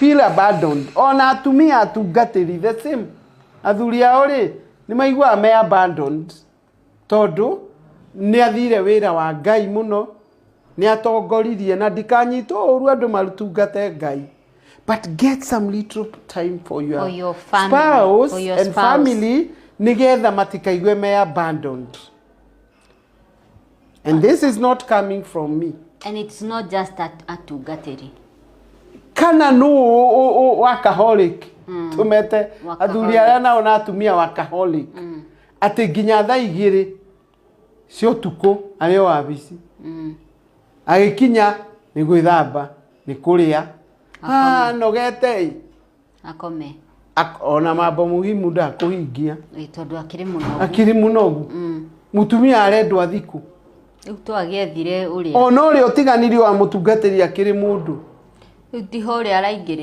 Feel abandoned. Ona atumia atungatĩri the same, athuri ao rĩ, nĩ maiguaga me abandoned, tondũ nĩ athire wĩra wa Ngai mũno, nĩ atongoririe, na ndikanyitwo ũru, andũ marutungate Ngai, but get some little time for your, For your family, spouse for your and spouse. family, nĩgetha matikaigue me abandoned. And this is not coming from me. And it's not just atungatĩri. Kana nũ workaholic, tumete Workaholic. athuri arĩa nao na atumia workaholic, atĩ nginya thaa 2 cia ũtukũ arĩ o wabici, agĩkinya nĩ gwĩthamba, nĩ kũrĩa. Ah, nogete ĩ. Akome. Ona mambo muhimu ndakũhingia. Ĩ, tondũ akĩrĩ mũnogu. Akĩrĩ mũnogu. Mũtumia arendwo athikũ. Rĩu twagĩethire ũrĩa. Ona ũrĩa ũtiganirio wa mũtungatĩri akĩrĩ mũndũ. Rĩu tiho ũrĩa araingĩrĩra.